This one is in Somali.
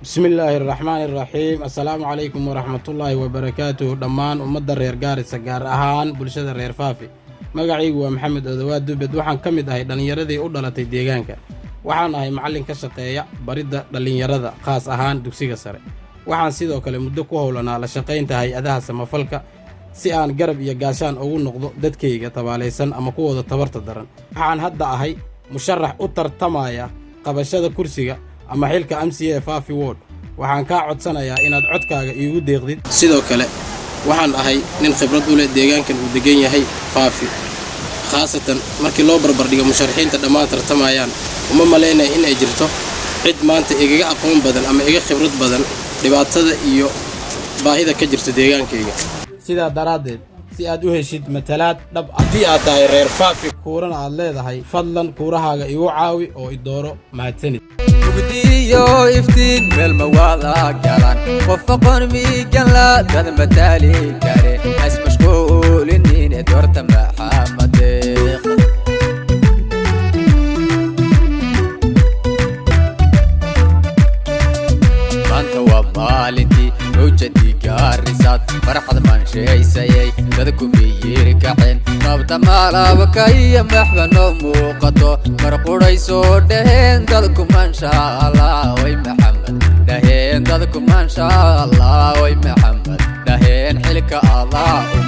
Bismillaahi araxmaani araxiim. Assalaamu calaykum waraxmatullaahi wabarakaatuhu. Dhammaan ummadda reer Gaarisa, gaar ahaan bulshada reer Faafi, magacaygu waa Maxamed Odawaad Dubed. Waxaan ka mid ahay dhallinyaradii u dhalatay deegaanka. Waxaan ahay macallin ka shaqeeya baridda dhallinyarada, khaas ahaan dugsiga sare. Waxaan sidoo kale muddo ku howlanaa la shaqaynta hay-adaha samafalka si aan garab iyo gaashaan ugu noqdo dadkayga tabaalaysan ama kuwooda tabarta daran. Waxaan hadda ahay musharax u tartamaya qabashada kursiga ama xilka MCA Fafi Ward. Waxaan kaa codsanayaa inaad codkaaga iigu deeqdid. Sidoo kale waxaan ahay nin khibrad u leh deegaankan uu degan yahay Faafi, khaasatan markii loo barbardhigo musharaxiinta dhammaan tartamayaan. Uma malaynaya in ay jirto cid maanta igaga aqoon badan ama iga khibrad badan dhibaatada iyo baahida ka jirta deegaankayga. Sidaa daraaddeed, si aad u heshid matalaad dhab, haddii aad tahay reer Faafi, kuurana aad leedahay, fadlan kuurahaaga igu caawi oo i dooro. Mahadsanid. Mugdiyo iftiin meel ma wada galan. Qof aqoon miiganla dad mataali kare. Has mashquulinine, doorta Maxamed Deeq. Maanta waa maalintii mawjadii Gaarisaad farxad maanshaysayay. Dadku miyiri kaceen, qabta maalabka iyo maxba noo muuqato. Mar quray soo dhaheen dadku "Maasha Allah, way Maxamed" dhaheen dadku "Maasha Allah, way Maxamed" dhaheen. Xilka Allah u